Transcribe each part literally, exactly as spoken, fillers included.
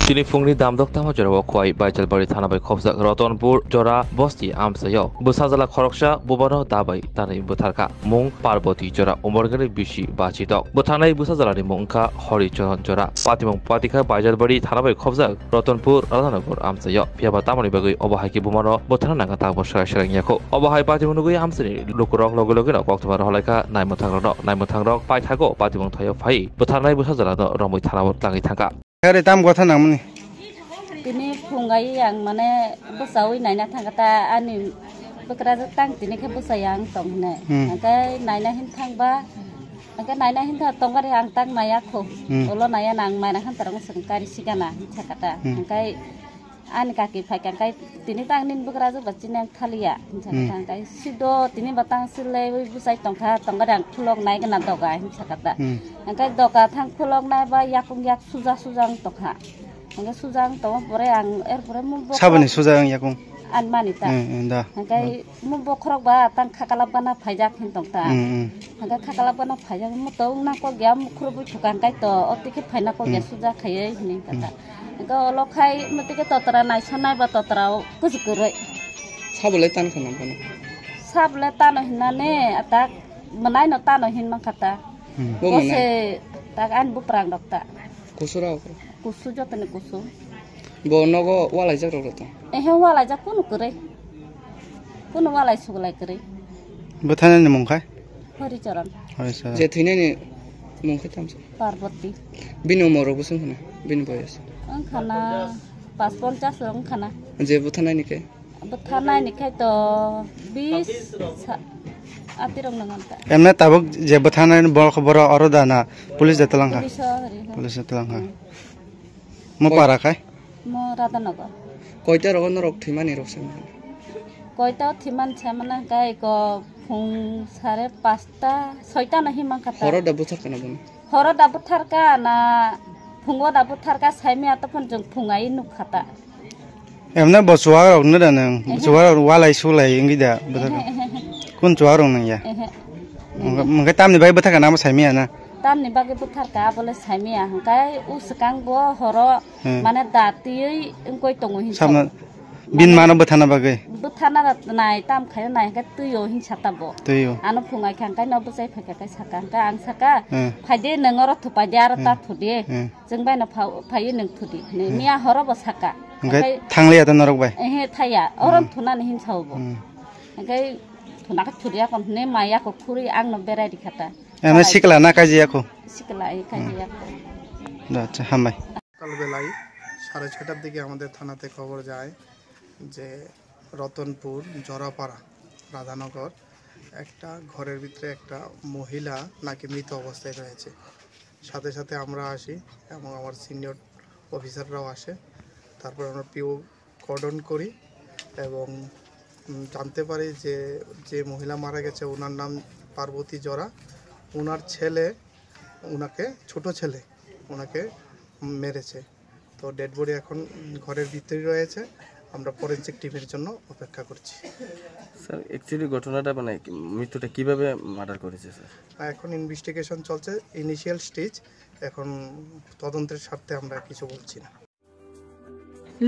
Tini phungni damdok tamo jorao Khowai Baijalbari thana bai khopjak Ratanpur jora bosti amchaio bwsajala khoroksa bubano dabai tanwi bwtharkha. Mung Parboti jora umorgani bisi bachitok. Bwtharnai bwsajalani mung wngkha Hori Charan jora. Patimung patikha Baijalbari thana bai khopjak Ratanpur Radhanagar amchaio. Phiyaba tamoni bagwi obo hai khe bumano bwtharna nangkha tabuk swrai swrai wngya kho. Obo hai patimung nugwi amchaini lukurok logi logino koktwma rohorlaikha naimwthangrokno. Naimwthangrok paithago patimung thaio phai bwtharnai bwsajalano romwi thanao tlangwi thangkha. Ere tam gotha nangmani. Tini phungai ang mane bwsawi naina thangkha ta ani bwkrajwk tang tini khe bwsai ang tong hwnwi. Hmm. Hwnkhe naina hin thangba, hwnkhe naina hin thang tongari ang tang naya kho. Hmm. Ulo naya nang maina khan tarang swng kari sigana hin sakata. Hmm. Hwnkhe ani kaki phaikha hwnkhe tini tang nini bwkrajwk ba chini ang thaliya hin sakata. Hmm. Hwnkhe sido tini batang silaiwi bwsai tongkha tongari ang khulok nai gana doga hin sakata. Hmm. Hwnkhe doga thang khulok nai ba yakung yak suja suja wng tongkha. Hwnkhe suja wng tongo pore ang er pore mo bokhorok. Saboni suja wng yakung? Ani mani ta. Hmm, hmm, da. Hwnkhe mo bokhorok ba tang khakalap gana phaijak hin tong ta. Hmm, hmm. Hwnkhe khakalap gana phaijak mo to wngna kok ya mo khurubui thuka hwnkhe to o tike phaina kok ya Hmm. suja khaiwi hinwi kata. Hmm. Hwnkhe olo khai mo tike totra naisonai ba totra o kuchuk kwrwi. Sabole tan khana bono? Sabole tano hinane atak mwnaino tano hin mankha ta. Hmm. Bo Kose mwnaino? Tak ani buprang rok ta. Kusura okra? Kusu jotoni kusu. Bo nogo walaijak rok to? Ehe walaijak kunu kwrwi. Kunu walai suglai kwrwi. Bwthanani mung khai? Horicharan. Horicharan. Je thwinani mung khai tamsa? Parboti. Bini umor rok bwswng khana? Bini boyos? Wng khana pas ponchas rok wng khana. Je bwthanani khe? Bwtharnai ni khai to bis sa-, atirok nang ta. Emne tabuk je bwtharnai borok, borok oro da na police da twlang kha? Police o hari ha. Police da twlang kha. Hmm. Mo Koi-, para khai? Mo Radhanagar. Koita rogo norok thwimani rok se? Koita thwiman se mana kai ko phung sare pasta, soita no himang kha ta. Horo da bwthar kana bono? Horo da bwthar ka na phungo da bwthar ka saimi ato phon jong phung ai nuk kha ta. Emne bo chuwak rok no da nang, ehe, chuwak rok walai sulai wngwi da bwthar. Ehe, ehe, ehe. Kun chuwak rok nang ya? Ehe. Mungke, mungke tamni bai bwthar kana amo saimiya na? Tamni bagwi bwthar ka abole saimiya hwnkhe u swkang bo horo, hmm, mane da twiwi wngkoi tongo hin sabna sao. Bin mane mano bwthana bagwi? Bwthana nai tam khaina nai hwnkhe twio hin sata bo. Twio. Ano phungai kha hwnkhe no bwchai phaikha khe saka hwnkhe ang saka, hmm, phaide nwng oro thupaide aro ta, hmm, thudi. Hmm. Chwng bai no phai-, phaiwi nwng thudi. Ni, hmm, miya horo bo saka. Hwnkhe thangliya to norok bai? Ehe, thaiya. Oro, hmm, thunani hin sao bo. Hmm. Hwnkhe thuna khe thuriya kon hwnwi maya kok khuri ang no berai rikha ta. Eno sikla na kaji yakho? Sikla, eh, kaji yakho. Da, acha, hambai. সকালবেলায় সাড়ে ছয়টার দিকে আমাদের থানাতে খবর যায় যে রতনপুর জরাপাড়া রাধানগর একটা ঘরের ভিতরে একটা মহিলা নাকি মৃত অবস্থায় রয়েছে। সাথে সাথে আমরা আসি এবং আমার সিনিয়র অফিসাররাও আসে। তারপর আমরা পিও কর্ডন করি এবং, উম, জানতে পারি যে, যে মহিলা মারা গেছে ওনার নাম পার্বতী জরা। ওনার ছেলে ওনাকে, ছোট ছেলে ওনাকে মেরেছে। তো ডেড বডি এখন, উম, ঘরের ভিতরেই রয়েছে। আমরা ফরেনসিক টিমের জন্য অপেক্ষা করছি। স্যার, অ্যাকচুয়ালি ঘটনাটা মানে কি, মৃত্যুটা কিভাবে মার্ডার করেছে স্যার? এখন ইনভেস্টিগেশন চলছে, ইনিশিয়াল স্টেজ। এখন তদন্তের স্বার্থে আমরা কিছু বলছি না।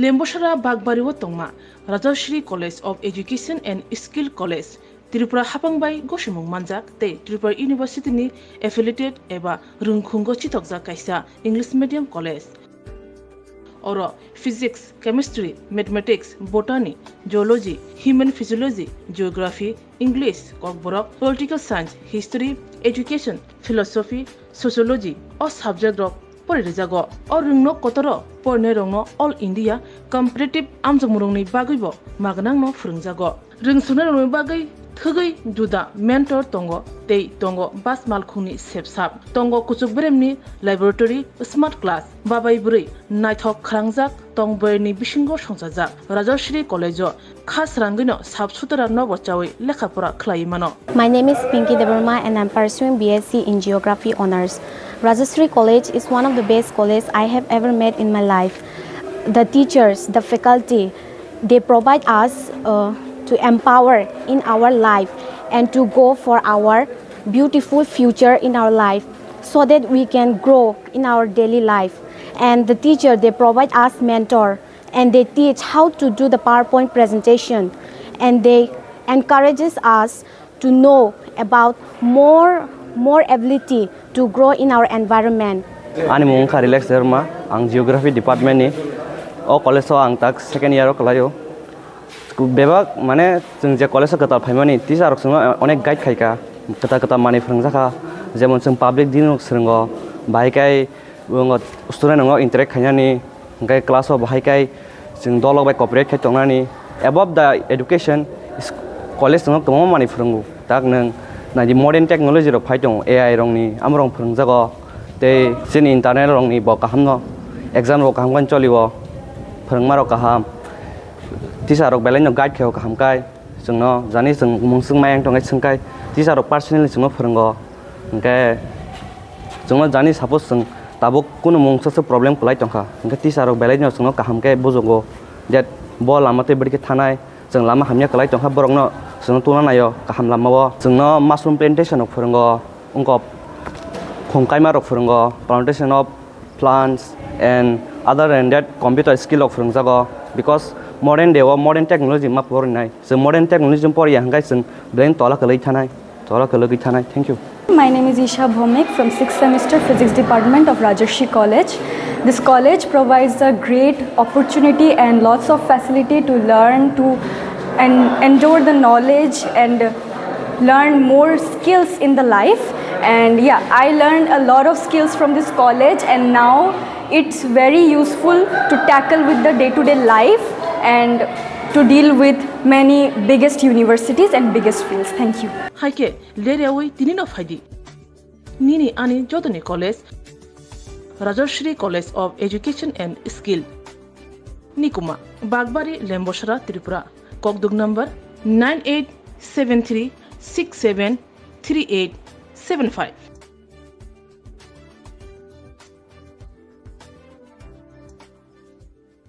Lembosara Bakbari o tongma Rajashree College of Education and Skill College, Tripura hapang bai gosimung manjak tei Tripura University ni affiliated eba rwngkhungo chitokjak kaisa English medium college. Oro physics, chemistry, mathematics, botany, zoology, human physiology, geography, English, Kokborok, political science, history, education, philosophy, sociology o subject rok pori rijago. O rwngno kotoro porinairokno All India Competitive amjokmungrokni bagwibo magnangno phwrwngjago. Rwngsungnai rokni bagwi thwgwi juda mentor tongo tei tongo bas malkhungni sepsap. Tongo kuchuk beremni laboratory, smart class, babai bwrwi naithok khwrangjak tong bwrwini bisingo songchajak Rajashree College-o kha srangwino sap sutra nogo chawi lekha pora khlaiwi mano. My name is Pinky Debbarma and I'm pursuing B S c in Geography Honours. Rajashree College is one of the best college I have ever met in my life. The teachers, the faculty, they provide us, uh, to empower in our life and to go for our beautiful future in our life so that we can grow in our daily life. and the teacher, they provide us mentor, and they teach how to do the PowerPoint presentation, and they encourages us to know about more, more ability to grow in our environment. Ani mung wngkha Relax Debbarma, ang Geography Department ni. O college o ang tak second year o kwlaio. Bebak, mane, chwng je college o kwtal phaimani, teacher rok chwngno onek guide khaikha, kwtal kwtal manwi phwrwngjakha, jemon chwng public din rok swrwngo, bahai khai student rok interact khainani, hwnkhe class o bahai khai chwng dolok bai cooperate khai tongnani. Above the education, is-, college chwngno kwbangma manwi phwrwngo. Tak nwng naidi modern technology rok phai tongo, A I rokni, amorok phwrwngjago. Tei chini internal rokni bo kahamno, exam rok kaham khe cholio, phwrwngma rok kaham. Teacher rok belai no guide khaio kaham khai. Chwngno jani chwng mungswk mayang tongkhe swngkhai, teacher rok personally chwngno phwrwngo. Hwnkhe chwngno jani suppose chwng tabuk kunu mungsa se problem kwlai tongkha, hwnkhe teacher rok belai no chwngno kaham khe bujugo, that bo lama tei bwrwi khe thanai, chwng lama hamya kwlai tongkha, borokno chwngno tungna naio kaham lamao. Chwngno mushroom plantation rok phwrwngo, wngkok khum kaima rok phwrwngo, plantation of plants and other than that computer skill rok phwrwngjago, because modern day o modern technology ma porinai. Chwng modern technology poriya hwnkhe chwng belai tola kwlwi thanai, tola kwlwi thanai. Thank you. My name is Isha Bhomik from sixth semester Physics Department of Rajarshi College. This college provides a great opportunity and lots of facility to learn, to and endure the knowledge and learn more skills in the life. And yeah, I learned a lot of skills from this college, and now it's very useful to tackle with the day-to-day life and to deal with many biggest universities and biggest fields. Thank you. Hai khe, ler yaui tini no phai di. Nini ani jotoni college, Rajashri College of Education and Skill, Nikuma, Bagbari, Lembosra, Tripura. Kokduk number nine eight seven three six seven three eight seven five.